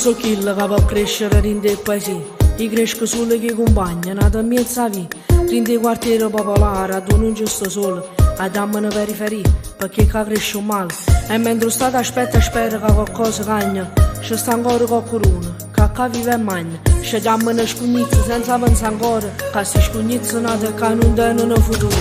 so' chillo ca po' crescere dint' 'e poesie, i' cresco sulo cu 'e cumpagne nate 'mmiez' 'a via, dint' 'e quartiere popolare addò nun ce sta sole, 'a chiammano periferia pecché ccà cresce 'o male e mentre 'o Stato aspetta e spera ca qualcosa cagna, ce sta ancora quaccuno ca ccà vive e magna. Ce chiammano scugnizze senza penzà ancora ca 'sti scugnizze nate ccà nun teneno futuro.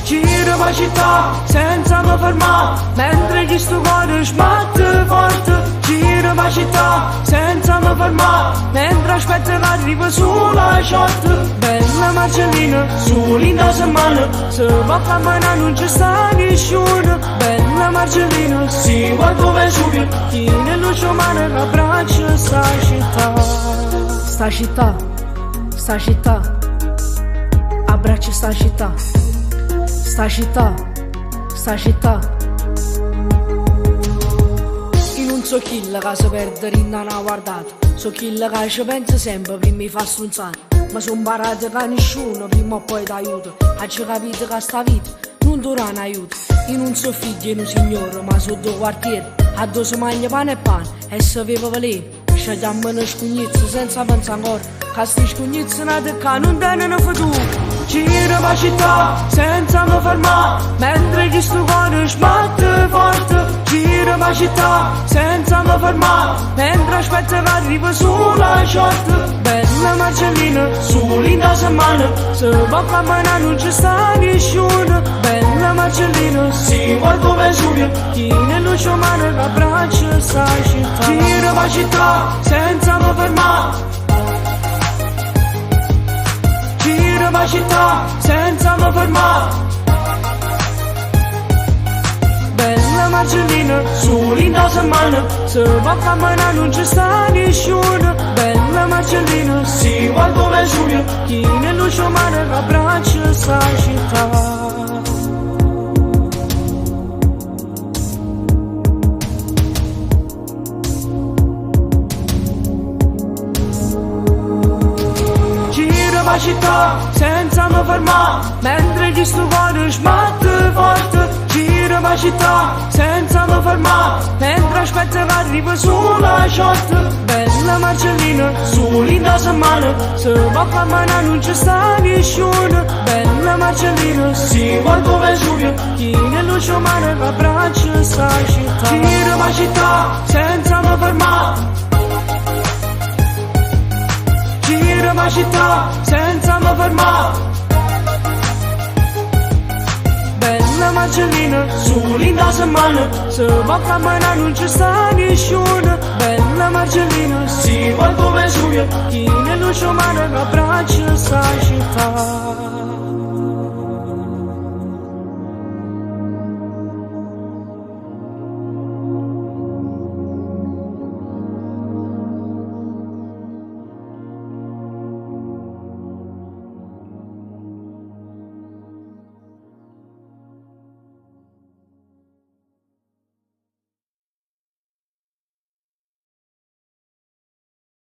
Giro p' 'a città senza me fermà mentre chistu core sbatte forte. Giro p' 'a città senza me fermà mentre aspetto che arriva sulo 'a ciorta. Bella Margellina, sulo 'int' 'a semmana se po' cammenà nun ce sta nisciuno. Bella Margellina, si guardo 'o Vesuvio tiene luce umana che abbraccia 'sta città. 'Sta città, 'sta città, abbraccia 'sta città. 'Sta città, 'sta città. I' nun so' chillo ca se perde dint' a na guardata, so' chillo ca ce penza sempe primma 'e fa strunzate. Me so' 'mparato ca nisciuno primma o poi t'aiuta, aggio capito ca 'sta vita nun dura n'aiuto. I' nun so' figlio 'e nu signore, ma so' d' 'o quartiere, addò se magna pane e pane e se veve veleno. Ce chiammano scugnizze senza penzà ancora ca 'sti scugnizze nate ccà nun teneno futuro. Giro p' 'a città senza me fermà mentre chistu core sbatte forte. Giro p' 'a città senza me fermà mentre aspetto che arriva sulo 'a ciorta. Bella Margellina, sulo 'int' 'a semmana se po' cammenà nun ce sta nisciuno. Bella Margellina, si guardo 'o Vesuvio tiene luce umana che abbraccia 'sta città. Giro p' 'a città senza me fermà. Giro p' 'a città senza me fermà. Bella Margellina, sulo 'int' 'a semmana se po' cammenà nun ce sta nisciuno. Bella Margellina, si guardo 'o Vesuvio tiene luce umana che abbraccia 'sta città. Giro p' 'a città senza me fermà mentre chistu core sbatte forte. Giro p' 'a città senza me fermà mentre aspetto che arriva sulo 'a ciorta. Bella Margellina, sulo 'int' 'a semmana se po' cammenà nun ce sta nisciuno. Bella Margellina, si guardo 'o Vesuvio tiene luce umana che abbraccia 'sta città. Giro p' 'a città senza me fermà. Giro p' 'a città senza me fermà. Bella Margellina, sulo 'int' 'a semmana se po' cammenà nun ce sta nisciuno. Bella Margellina, si guardo 'o Vesuvio tiene luce umana che abbraccia 'sta città.